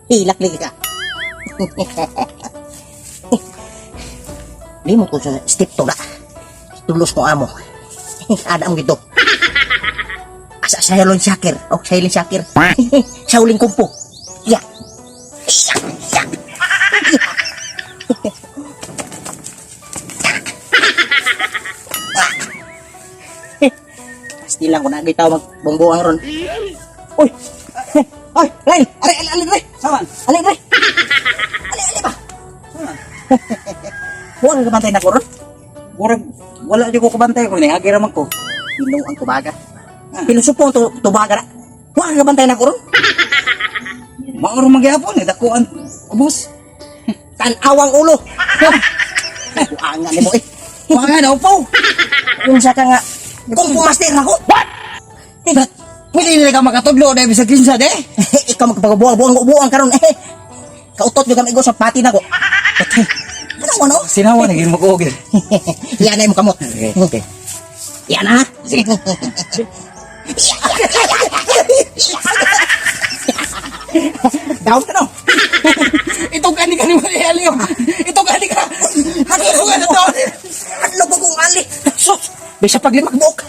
Hilak lagi ka. Limot ko sa step to na. Tulos ko amo. Ada ang gito. Asa Shaolin Shakir. Oh, Shaolin Shakir. Shaolin Kung Fu. Ya. Ya. Ya. Pasti lang ko na gitaw magbonggoang ron. Uy. Oy, Ray, ari ali ali Ray. Saman. Ali Ray. Ali ali ba? Huwag ka bantay na ko ron. Murag wala di ko kabantay ko ni agi ra man ko. Binuang tubaga. Pinusupo to tubaga na. Huwag ka bantay na ko ron. Mauro man gyapon eh dakuan ubos. Tanawang ulo. Buangan nimo eh. Mga na upaw. Unsa ka nga Kung pumaster ako. What? Pwede nila ka makatudlo na bisag kinsa de. Ikaw magpagabuang-buang buang karon eh. Kautot yo kami sa pati na ko. Patay. Ano no? Sinawa na gid mo ko gid. Yan na imong kamot. Okay, okay. Yan ha. Sige. Down ka no. Ito gani ka ni Maria Ito gani ka. Ito gani to. Ano ko kung ali? Sus! Bisa paglimak buok.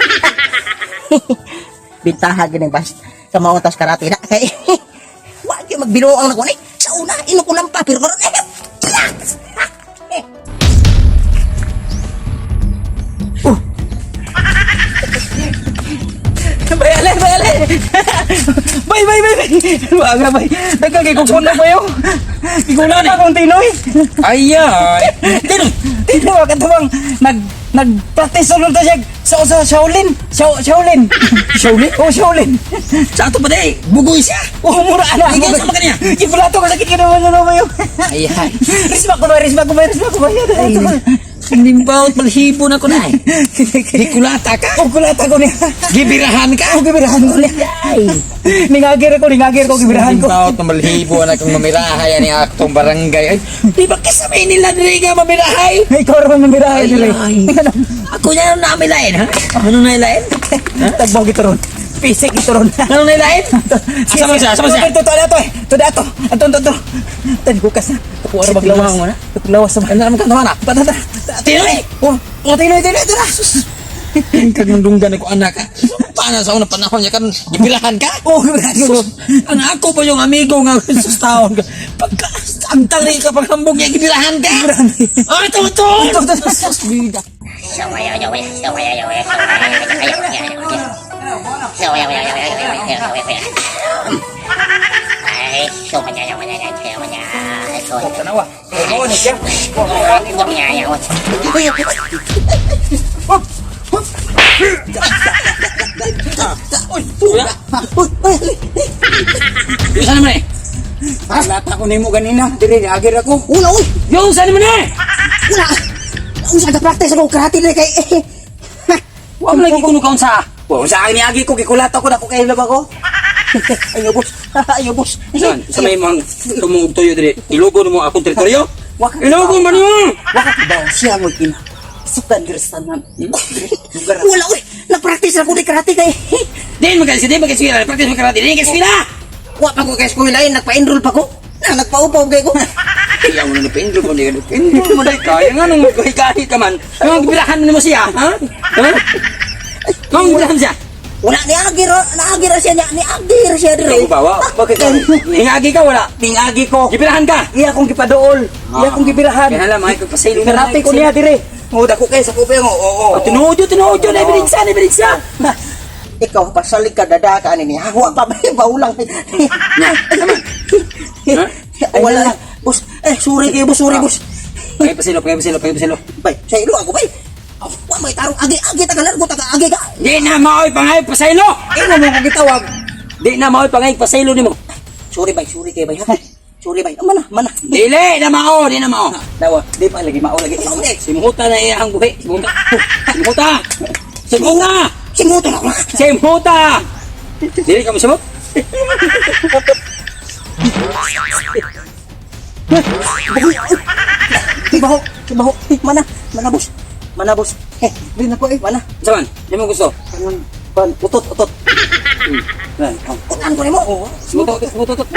Bintaha gini bas sa mga tas karate na kay wa gyud magbinuang na ko ni. Sa una inukulam pa pero karon eh. Bay ale, bay ale. Bay bay bay. bay. Waga bay. Daghang kay kukuno ba yo? Ikuno na akong tinoy. Ayay. Tinoy. Tinoy ka bang nag nag-practice ulit ta siya sa Shaolin. Shaolin. Shaolin? Oh, Shaolin. Sa ato pa day, bugoy siya. Oh, mura na. Ay, sa kanya. Kibulato ko sakit ka naman ano ba yo? Ayay. Risma ko ba, risma ko ba, risma ko ba. Nimbaot malhibo na ko na eh. Hikulata ka. Oh, kulata ko niya. Gibirahan ka. Oh, gibirahan ko niya. Ningagir ko, gibirahan ko. Nimbaot na malhibo na kang mamirahay ani aktong barangay. Ay, di ba kasabay nila diri nga mamirahay? Ikaw raman mamirahay nila. Ay. Ako na na lain ha? Ano na lain? Tagbaw gito ron. Pisik gito ron. Ano na lain? Asa man siya? Asa man siya? Ito, ito, ito, ito, ito, ito, ito, ito. Tan, hukas na. Kuha ra maglawas. Mo na. Lawas naman. Ano naman ka naman ah? Patata. Tinoy! Oh, oh, tinoy, tinoy, ito na. Kag nandunggan ako anak. Paano sa unang panahon niya kan gibirahan ka? Oh, gibirahan ko. Sus, ang ako pa yung amigo nga sus taon ka. Pagka ang tali ka paghambog niya gibirahan ka. Ah, ito ito. Ito, ito, ito. Sus, bida. Tanawa. Oh, ni siya. Uy, uy, uy. Yung saan naman eh? Lata ko nimo ganina. Dire, agir ako. Una, uy. Yung saan naman eh? Una. Unsa ka practice ako karate na kay eh. Huwag mo lagi kuno kaon sa. Wa sa akin ni agi ko gikulata ko dako kay ko. Ayo boss. Ayo boss. Saan? Sa may mga tumungog tuyo dire. Ilugo mo akong teritoryo? Wa ka- Ilugo man mo. Wa ka kibaw siya mo kina. Sukan diri sa tanan. Lugar. Wala uy. Na-practice ako ni karate kay. Din magkasi, din magkasi. Practice mo karate. Din kasi na. Wa pa ko kay eskwela eh, nagpa-enroll pa ko. Na nagpaupaw kay ko. Kaya mo na napindol mo, hindi ka napindol mo dahil kaya nga nung magkahi ka man. Nung gibirahan mo siya, ha? Ha? Nung gibirahan siya? Wala ni agir, naagir siya niya, ni agir siya dire. Ikaw ba? Wa? Bakit ka? Ningagi ka wala? Ningagi ko. Gibirahan ka? Iya akong gipadool. Iya akong gibirahan. Kaya alam, ay pagpasaylo na. Karate ko niya dire. Mo dako kay sa kupay mo. Oo. Oh, tinuod yun, tinuod yun. Ebidensya, ebidensya. Na, ikaw pasalig ka dada ka ani niya. Wa pa ba baulang. Na, naman. Ha? Wala. Boss, eh sorry kayo boss, sorry boss. Pangay pasilo, pangay pasilo, pangay pasilo. Bay, sa ilo ako bay. Wa may tarong agi agi taga largo taga agi ka. Di na maoy pangay pasaylo. Ingo mo ko gitawag. Di na maoy pangay pasaylo nimo. Sorry bay, sorry kay bay ha. Sorry bay. Mana, mana. Dili na mao, di na mao. Dawa, di pa lagi mao lagi. Mao ni. Simuta na iya ang buhi. Simuta. Simuta. Simuta. Singuto na ako. Simuta. Dili ka mosimot? Baho, baho. Mana, mana boss. Mana boss. Eh, Di na ko eh. mana. Saman, di mo gusto. Pan, utot, utot. Yan, oh. Utan ko nimo. Simuta, simuta, utot.